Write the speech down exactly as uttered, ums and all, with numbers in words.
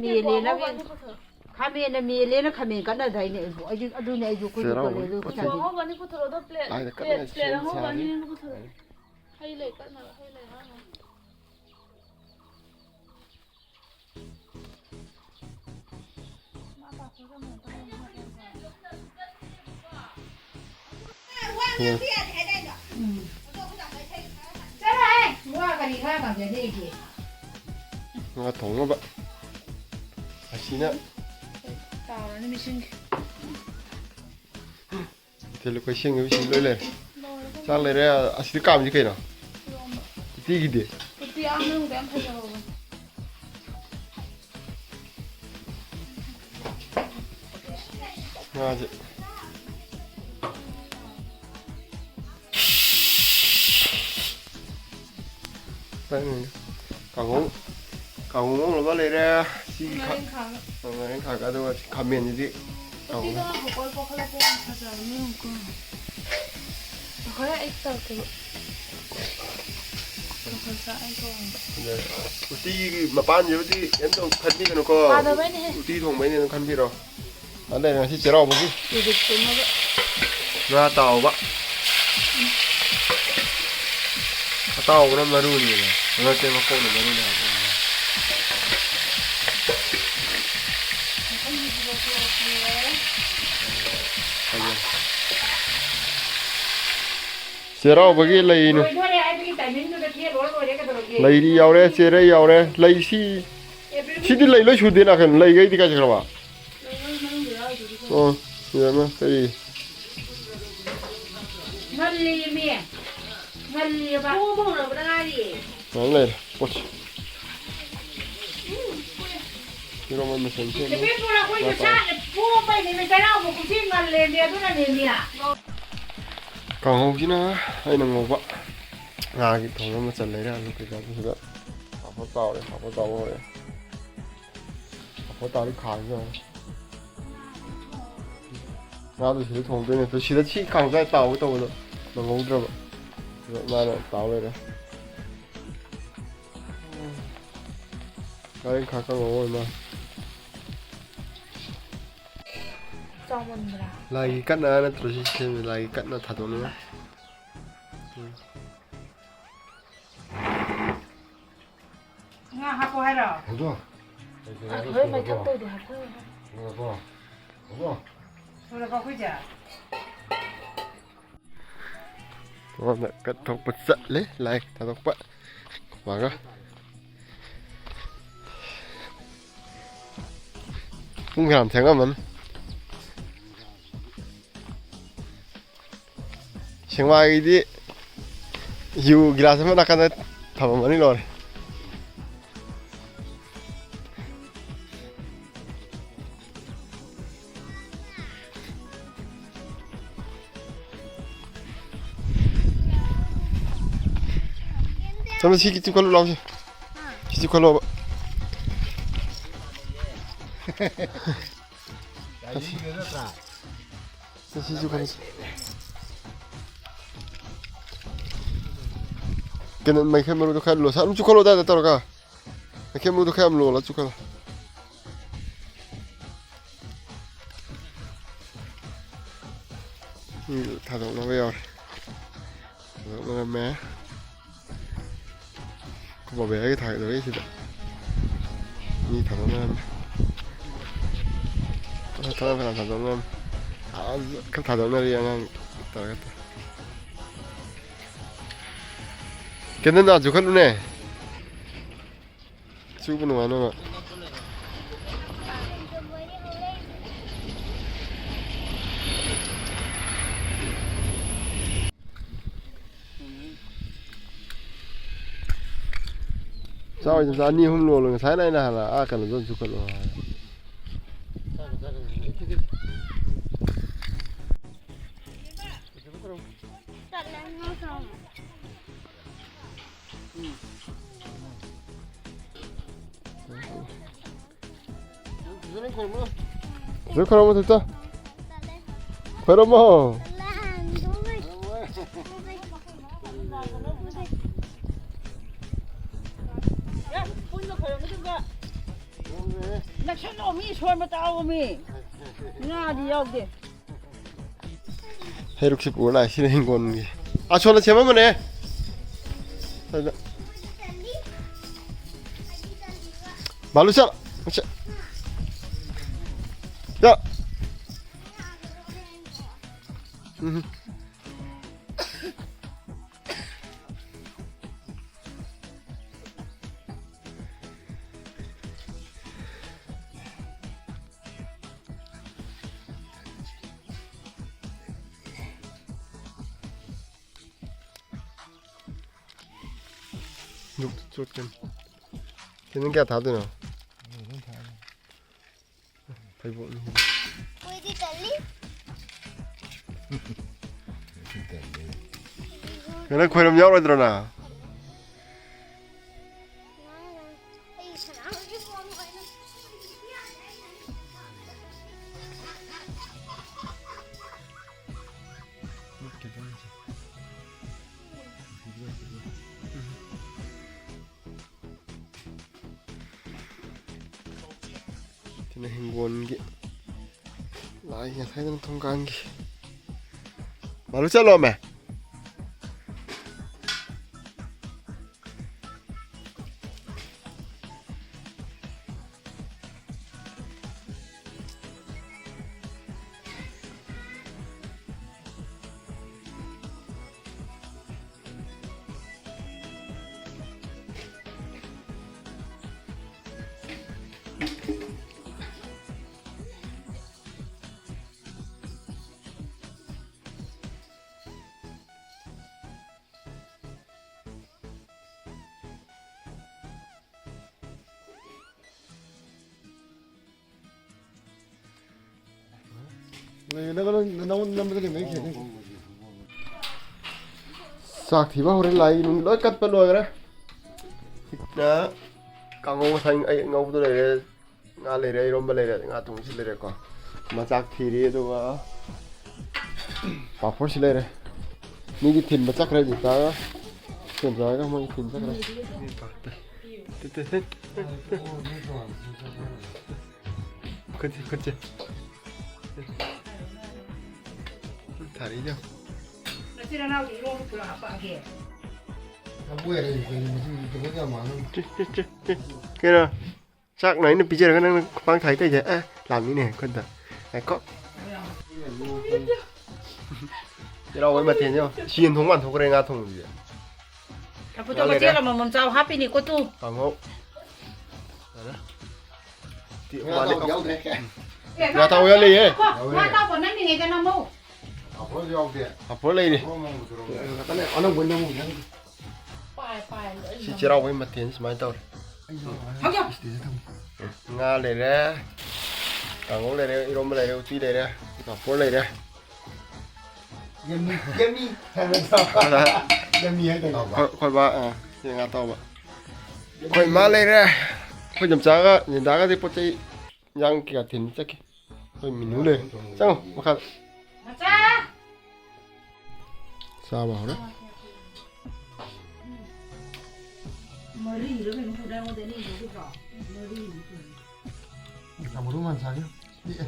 ꯃꯦꯂꯦꯅ ꯈꯥꯃꯦꯟꯅ ꯃꯦꯂꯦꯅ ꯈꯥꯃꯦꯟ ꯀꯠꯅꯗꯥꯏꯅꯦ ꯑꯩꯕꯨ? ꯑꯩꯗꯤ ꯑꯗꯨꯅꯦ ꯑꯩꯁꯨ ꯑꯩꯈꯣꯏꯁꯨ ꯆꯩꯔꯥꯎꯕꯒꯤ ꯀꯠꯂꯦ ꯑꯗꯨ ꯄꯣꯠ ꯆꯩ꯫ ꯈꯥꯃꯦꯟ꯫ ꯑꯉꯧꯕ ꯑꯅꯤ ꯄꯨꯊꯣꯔꯛꯑꯣ, ꯑꯗꯣ ꯄ꯭ꯂꯦꯠ, ꯂꯥꯏꯗ ꯄ꯭ꯂꯦꯠ, ꯀꯠꯅ ꯄ꯭ꯂꯦꯠ ꯁꯦꯝ ꯑꯉꯧꯕ ꯑꯅꯤ ꯁꯥꯔꯤ꯫ ꯑꯅꯤ ꯄꯨꯊꯣꯔꯛꯑꯣ꯫ ꯍꯩ ꯂꯩ ꯀꯠꯅꯕ, ꯍꯩ ꯂꯩ ꯍꯥꯞꯅꯕ꯫ ꯎꯝ꯫ ꯆꯠꯂꯣꯍꯦ! ꯋꯥ ꯀꯔꯤ ꯈꯔ ꯉꯥꯡꯖꯗꯦꯒꯦ? ꯉꯥ ꯊꯣꯡꯅꯕ꯫ ꯑꯁꯤꯅ ꯇꯥꯎꯔꯅꯤ ꯃꯤꯁꯤꯡꯒꯤ꯫ ꯇꯤꯜ ꯑꯩꯈꯣꯏ ꯁꯦꯡꯅꯕ ꯏꯁꯤꯡ ꯂꯣꯏ ꯂꯩꯔꯦ꯫ ꯂꯣꯏꯔꯦ꯫ ꯆꯥꯛ ꯂꯩꯔꯦ꯫ ꯑꯁꯤꯗ ꯀꯥꯝꯃꯤꯁꯤ ꯀꯩꯅꯣ? ꯏꯔꯣꯝꯕ꯫ ꯎꯇꯤꯒꯤꯗꯤ? ꯎꯇꯤ ꯑꯥ ꯃꯅꯨꯡꯗ ꯌꯥꯝ ꯐꯖꯍꯧꯕꯅꯦ꯫ ꯉꯥꯁꯦ꯫ ꯀꯥꯡꯉꯧ, ꯀꯥꯡꯉꯧ ꯉꯧꯅꯕ ꯂꯩꯔꯦ꯫ ꯁꯤꯒꯤ ꯈꯥ-, ꯉꯥꯔꯤꯡꯈꯥꯒ꯫ ꯉꯥꯔꯤꯡꯈꯥꯒ, ꯑꯗꯨꯒ ꯁꯤ ꯈꯥꯃꯦꯟꯁꯤꯗꯤ ꯎꯇꯤꯗꯣ ꯀꯥꯡꯉꯧ꯫ ꯍꯪꯒꯣꯏ ꯀꯣꯈꯠꯂꯛꯄ ꯌꯥꯝ ꯐꯖꯕꯅꯦ, ꯌꯦꯡꯉꯨꯀꯣ꯫ ꯉꯥꯏꯈꯣꯍꯦ, ꯑꯩ ꯇꯧꯔꯛꯀꯦꯕ꯫ ꯀꯣꯈꯠꯂꯛꯄ ꯑꯩ ꯇꯧꯔꯛꯀꯦ꯫ ꯑꯗ ꯎꯇꯤꯒꯤ ꯃꯄꯥꯟꯁꯤꯕꯨꯗꯤ ꯀꯩꯝꯇ ꯈꯟꯕꯤꯒꯅꯨꯀꯣ꯫ ꯊꯥꯗꯕꯩꯅꯦꯍꯦ꯫ ꯎꯇꯤ ꯊꯣꯡꯕꯩꯅꯦ ꯑꯗꯨꯝ ꯈꯟꯕꯤꯔꯣ꯫ ꯑꯗ ꯉꯁꯤ ꯆꯩꯔꯥꯎꯕꯒꯤ꯫ ꯏꯗꯤꯠ ꯇꯧꯅꯕ꯫ ꯉꯥ ꯑꯇꯥꯎꯕ꯫ ꯑꯇꯥꯎꯕꯅ ꯃꯔꯨꯅꯦꯕ꯫ ꯅꯠꯇꯦ, ꯃꯀꯣꯛꯅ ꯃꯔꯨꯅꯦ ꯍꯥꯏꯕ꯫ ꯆꯩꯔꯥꯎꯕꯒꯤ ꯂꯩ ꯅꯨ-, ꯂꯣꯏꯗꯣꯔꯦ ꯍꯥꯏꯕꯒꯤ timing ꯗꯨꯗ ꯊꯦꯠꯂꯣ ꯂꯣꯏꯔꯦ ꯀꯩꯗꯧꯔꯒꯦ? ꯂꯩꯔꯤ ꯌꯥꯎꯔꯦ, ꯆꯦꯔꯩ ꯌꯥꯎꯔꯦ, ꯂꯩꯁꯤ꯫ ꯑꯦꯄ꯭ꯔꯤꯜ ꯁꯤꯗꯤ ꯂꯩ ꯂꯣꯏ ꯁꯨꯗꯦꯅ ꯀꯩꯅꯣ? ꯂꯩꯈꯩꯗꯤ ꯀꯥꯏ ꯆꯠꯈ꯭ꯔꯕ? ꯂꯩ ꯂꯣꯏ ꯃꯅꯨꯡꯗ ꯌꯥꯎꯔꯤꯗꯨꯗꯤ ꯀꯩꯅꯣ? ꯑꯣ, ꯁꯤꯗꯅ ꯀꯔꯤ? ꯉꯜꯂꯤꯃꯤ꯫ ꯉꯜꯂꯤꯑꯕ꯫ ꯄꯣꯝꯕ ꯍꯧꯔꯕꯗ ꯉꯥꯏꯔꯤꯌꯦ꯫ ꯉꯥꯏꯍꯥꯛ ꯂꯩꯔꯦ ꯄꯣꯠꯁꯤ꯫ ꯏꯔꯣꯟꯕ ꯃꯆꯜ ꯁꯦꯝꯃꯦ꯫ ꯆꯦꯄꯦ ꯄꯨꯔꯛꯄꯩꯁꯨ ꯉꯥ ꯇꯥꯎ-, ꯆꯥꯅ ꯄꯣꯝꯕꯩꯅꯦꯃꯤ, ꯆꯩꯔꯥꯎꯕ ꯀꯨꯝꯁꯤ ꯉꯜꯂꯦꯃꯤ, ꯑꯗꯨꯅꯅꯦꯃꯤ꯫ ꯀꯥꯡꯍꯧꯁꯤꯅ ꯑꯩꯅ ꯉꯧꯕ ꯉꯥꯒꯤ ꯊꯣꯡꯕ ꯃꯆꯜ ꯂꯩꯔꯦ, ꯑꯂꯨ ꯀꯩꯀꯥꯗꯨ ꯁꯤꯗ ꯄꯥꯐꯣꯔ ꯇꯥꯎꯔꯦ, ꯄꯥꯐꯣꯔ ꯇꯥꯎꯕ ꯍꯧꯔꯦ꯫ ꯄꯥꯐꯣꯔ ꯇꯥꯎꯔꯤ ꯈꯥꯡꯁꯦ ꯌꯦꯡꯉꯣ꯫ ꯉꯥꯗꯨ ꯁꯤꯗ ꯊꯣꯡꯗꯣꯏꯅꯦ꯫ ꯑꯗꯨ ꯁꯤꯗ ꯁꯤ ꯈꯥꯡꯁꯥꯏ ꯇꯥꯎꯒꯦ ꯇꯧꯕꯗꯣ ꯅꯪꯍꯧꯗ꯭ꯔꯕ꯫ ꯑꯗꯣ ꯃꯥꯅ ꯇꯥꯎ ꯂꯩꯔꯦ꯫ ꯉꯥꯔꯤꯡꯈꯥ ꯀꯥꯡꯉꯧ ꯑꯣꯏ ꯃꯥꯜꯂꯦ꯫ ꯆꯥꯎꯃꯟꯕ꯭ꯔꯥ? ꯂꯥꯏꯒꯤ ꯀꯠꯅ ꯅꯠꯇ꯭ꯔꯣ ꯁꯤ ꯁꯦꯝꯃꯤ? ꯂꯥꯏꯒꯤ ꯀꯠꯅ ꯊꯥꯗꯣꯛꯅꯤꯡꯉꯥꯏ꯫ ꯎꯝ꯫ ꯉꯥ ꯍꯥꯞꯄꯣ ꯍꯥꯏꯔꯣ? ꯍꯧꯗꯣ꯫ ꯑ, ꯍꯣꯏ, ꯃꯩꯊꯛꯇꯧꯗꯤ ꯍꯥꯞꯆꯜꯂꯣ꯫ ꯉꯥꯏꯈꯣ꯫ ꯍꯧꯗꯣ꯫ ꯁꯨꯔꯕꯣ ꯑꯩꯈꯣꯏꯁꯦ? ꯁꯣꯝꯗ ꯀꯠꯊꯣꯛꯄ ꯆꯠꯂꯦ, ꯂꯥꯏ ꯊꯥꯗꯣꯛꯄ꯫ ꯈꯨꯃꯥꯒ꯫ ꯄꯨꯡ ꯀꯌꯥꯝ ꯊꯦꯡꯉꯝꯃꯅꯤ? ꯁꯦꯡꯃꯥꯏꯒꯤꯗꯤ ꯌꯨ ꯒꯤꯂꯥꯁ ꯑꯃ ꯅꯥꯀꯟꯗ ꯊꯝꯃꯝꯃꯅꯤ ꯂꯣꯏꯔꯦ꯫ ꯆꯠꯂꯣ, ꯁꯤ ꯆꯤꯛꯈꯠꯂꯨ ꯂꯥꯎꯁꯤ꯫ ꯁꯤ ꯆꯤꯛꯈꯠꯂꯣꯕ꯫ ꯁꯤ ꯆꯤꯛꯈꯠꯂꯨ꯫ ꯀꯩꯅꯣ, ꯃꯩꯈꯦꯠ ꯃꯔꯨꯗꯣ ꯈꯔ ꯂꯣꯁ ꯑꯗꯨꯝ ꯆꯨꯞꯈꯠꯂꯣ, ꯑꯗꯥꯏꯗ ꯇꯧꯔꯒ꯫ ꯃꯩꯈꯦꯠ ꯃꯔꯨꯗꯣ ꯈꯔ ꯌꯥꯝ ꯂꯣꯜꯂ ꯆꯨꯞꯈꯠꯂꯣ꯫ ꯃꯤ ꯊꯥꯗꯣꯛꯅꯕ ꯌꯥꯎꯔꯦ꯫ ꯊꯥꯗꯣꯛꯅꯔꯝꯃꯦ꯫ ꯑꯩꯈꯣꯏ ꯕꯥꯕꯦꯒꯤ ꯊꯥꯗꯣꯔꯛꯏꯁꯤꯗ꯫ ꯃꯤ ꯊꯥꯗꯣꯛꯅꯔꯝꯃꯦ꯫ ꯈꯔ ꯊꯥꯗꯣꯛ-, ꯈꯔ ꯊꯥꯗꯣꯛꯅꯔꯝꯃꯦ꯫ ꯑꯥ, ꯈꯔ ꯊꯥꯗꯣꯛꯅꯔꯤ ꯑꯉꯥꯡ ꯇꯧꯔꯒ꯫ ꯀꯦꯟꯗꯜ ꯅꯥ ꯆꯨꯈꯠꯂꯨꯅꯦ꯫ ꯆꯨꯕ ꯅꯨꯡꯉꯥꯏꯅꯕ꯫ ꯆꯥꯎ, ꯆꯥꯎ, ꯑꯅꯤ ꯑꯍꯨꯝ ꯂꯣꯜꯂꯣ꯫ ꯉꯁꯥꯏꯅ ꯑꯩꯅ ꯍꯥꯟꯅ ꯑꯥ ꯀꯩꯅꯣꯗ ꯑꯗꯨꯝ ꯆꯨꯈꯠꯂꯣ ꯍꯥꯏ꯫ ꯐꯖꯅ ꯈꯣꯏꯔꯝꯃꯣ, ꯊꯣꯏꯇꯣ꯫ ꯈꯣꯏꯔꯝꯃꯣ꯫ ꯄꯨꯟꯅ ꯈꯣꯏꯔꯝꯃꯣ ꯑꯗꯨꯒ꯫ ꯅꯛꯁꯜꯂꯣ, ꯃꯤ ꯁꯣꯟꯕ ꯇꯥꯛꯑꯣ, ꯃꯤ꯫ ꯉꯥꯗꯤ ꯌꯥꯎꯗꯦ꯫ ꯍꯩꯔꯨꯛꯁꯤ ꯄꯨꯔ ꯂꯥꯛꯑꯦ, ꯁꯤꯅ ꯍꯤꯡꯒꯣꯜꯒꯤ꯫ ꯑꯁꯣꯝꯗ ꯁꯦꯝꯃꯝꯕꯅꯦ꯫ ꯑꯗ꯫ ꯕꯥꯂꯨ ꯆꯠ꯫ ꯆꯠ꯫ ꯆꯠ꯫ ꯎꯝ꯫ ꯌꯣꯛꯇ ꯆꯣꯠꯀꯅꯤ꯫ ꯁꯤ ꯅꯪ ꯀꯌꯥ ꯊꯥꯗꯣꯏꯅꯣ? ꯐꯩꯕꯣꯛꯅꯤ꯫ ꯑꯩꯈꯣꯏꯗꯤ ꯇꯜꯂꯤ꯫ ꯀꯩꯅꯣ, ꯈꯣꯏꯔꯝ ꯌꯥꯎꯔꯣꯏꯗ꯭ꯔꯣ ꯅꯪ? ꯑꯩ ꯁꯅꯥꯃꯍꯤ ꯐꯣꯟ ꯑꯣꯏꯅ ꯁꯤꯅ ꯍꯤꯡꯒꯣꯜꯒꯤ ꯂꯥꯏ ꯉꯁꯥꯏꯗꯅ ꯊꯣꯡꯒꯥꯟꯒꯤ꯫ ꯃꯥꯂꯨ ꯆꯠꯂꯣꯃꯦ꯫ ꯆꯥꯛ ꯊꯤꯕ ꯍꯧꯔꯦ, ꯂꯥꯏꯒꯤ ꯅꯨꯡ ꯂꯣꯏ ꯀꯠꯄ ꯂꯣꯏꯈ꯭ꯔꯦ꯫ ꯁꯤꯅ ꯀꯥꯡꯉꯧ ꯉꯁꯥꯏ ꯑꯩ ꯉꯧꯕꯗꯣ ꯂꯩꯔꯦ, ꯉꯥ ꯂꯩꯔꯦ, ꯏꯔꯣꯝꯕ ꯂꯩꯔꯦ, ꯉꯥ ꯊꯣꯡꯕꯁꯨ ꯂꯩꯔꯦꯀꯣ꯫ ꯃꯆꯥꯛ ꯊꯤꯔꯤ, ꯑꯗꯨꯒ ꯄꯥꯐꯣꯔꯁꯨ ꯂꯩꯔꯦ꯫ ꯃꯤꯒꯤ ꯊꯤꯟꯕ ꯆꯠꯈ꯭ꯔꯦ ꯖꯤꯇꯥꯒ ꯁꯦꯟꯗ꯭ꯔꯥꯒ, ꯃꯣꯏ ꯊꯤꯟ ꯆꯠꯈ꯭ꯔꯦ꯫ ꯈꯨꯠꯁꯦ, ꯈꯨꯠꯁꯦ꯫ ꯊꯥꯔꯤꯗꯣ꯫ ꯅꯆꯤꯟ ꯅꯅꯥꯎꯗꯤ ꯏꯔꯣꯟꯕ ꯄꯨꯔꯛꯑꯒꯦ꯫ ꯆꯦ, ꯆꯦ, ꯆꯦ, ꯆꯦ꯫ ꯀꯩꯅꯣ? ꯆꯥꯛꯅ ꯑꯩꯅ ꯄꯤꯖꯔꯒ ꯅꯪꯅ ꯈꯨꯄꯥꯡ ꯊꯥꯏ ꯇꯧꯏꯁꯦ? ꯑꯦ, ꯂꯥꯝꯃꯤꯅꯦ ꯈꯨꯠꯇ꯫ ꯉꯥꯏꯈꯣ꯫ ꯆꯩꯔꯥꯎꯕꯩ ꯃꯊꯦꯜꯁꯦ ꯌꯦꯡꯉꯣ꯫ ꯌꯦꯟ ꯊꯣꯡ ꯃꯥꯟꯊꯣꯛꯈ꯭ꯔꯦ ꯉꯥ ꯊꯣꯡꯕꯁꯦ꯫ ꯂꯐꯨꯊꯔꯣ ꯌꯥꯎꯔꯦ꯫ ꯃꯆꯦꯠ ꯑꯃꯃꯝ ꯆꯥꯎ ꯍꯥꯞꯄꯤꯅꯤꯀꯣ ꯇꯨ꯫ ꯀꯥꯡꯍꯧ꯫ ꯌꯥꯔꯦ꯫ ꯇꯤ-, ꯉꯥ ꯋꯥꯅꯤ꯫ ꯑꯇꯥꯎꯕ ꯌꯥꯎꯗ꯭ꯔꯦ꯫ ꯉꯥ ꯑꯇꯥꯎꯕ ꯌꯥꯎ ꯂꯩꯌꯦ꯫ ꯉꯥ ꯑꯇꯥꯎꯕ ꯅꯪꯒꯤꯅꯦꯗꯅ ꯑꯃꯨꯛ꯫ ꯄꯥꯐꯣꯔꯁꯨ ꯌꯥꯎꯗꯦ꯫ ꯄꯥꯐꯣꯔ ꯂꯩꯔꯤ꯫ ꯄꯥꯐꯣꯔ ꯑꯃꯃꯝ ꯄꯨꯊꯣꯔꯛꯑꯣ꯫ ꯑꯅꯧꯕ ꯑꯣꯏꯅ ꯑꯃꯨꯛ ꯅꯪꯒꯤ꯫ ꯄꯥꯏ, ꯄꯥꯏ, ꯑꯩ ꯁꯤ ꯆꯩꯔꯥꯎꯕꯒꯤ ꯃꯊꯦꯜ ꯁꯨꯃꯥꯏꯅ ꯇꯧꯔꯦ꯫ ꯍꯧꯖꯤꯛ꯫ ꯉꯥ ꯂꯩꯔꯦ, ꯀꯥꯡꯍꯧ ꯂꯩꯔꯦ, ꯏꯔꯣꯝꯕ ꯂꯩꯔꯦ, ꯎꯇꯤ ꯂꯩꯔꯦ, ꯄꯥꯐꯣꯔ ꯂꯩꯔꯦ꯫ ꯌꯝꯃꯤ, ꯌꯝꯃꯤ ꯍꯥꯏꯕ ꯅꯠꯇ꯭ꯔꯣ? ꯌꯝꯃꯤ ꯍꯥꯏꯗꯣꯏꯅꯦ꯫ ꯑꯩꯈꯣꯏ, ꯑꯩꯈꯣꯏ ꯕꯥ, ꯑ, ꯁꯤ ꯉꯥ ꯑꯇꯥꯎꯕ꯫ ꯑꯩꯈꯣꯏ ꯏꯃꯥ ꯂꯩꯔꯦ, ꯑꯩꯈꯣꯏ ꯏꯗꯣꯝꯆꯥꯒ ꯂꯤꯟꯗꯥꯒꯗꯤ ꯄꯣꯠ ꯆꯩ ꯏꯟꯖꯥꯡ ꯀꯩꯀꯥ ꯊꯤꯟ ꯆꯠꯈꯤ꯫ ꯑꯩꯈꯣꯏ ꯃꯤꯅꯨ ꯂꯩ꯫ ꯆꯪꯉꯣ, ꯃꯈꯥꯗ꯫ ꯃꯆꯥ! ꯆꯥꯕ ꯍꯧꯔꯦ꯫ ꯃꯔꯤꯔ ꯀꯩꯅꯣ ꯄꯨꯗꯥꯏ ꯑꯩꯉꯣꯟꯗ ꯑꯅꯤ ꯂꯧꯒꯗ꯭ꯔꯣ? ꯃꯔꯤꯅꯤ ꯄꯨꯔꯤ꯫ ꯃꯔꯨ ꯃꯟꯁꯥꯒꯤ ꯄꯤꯛꯑꯦ꯫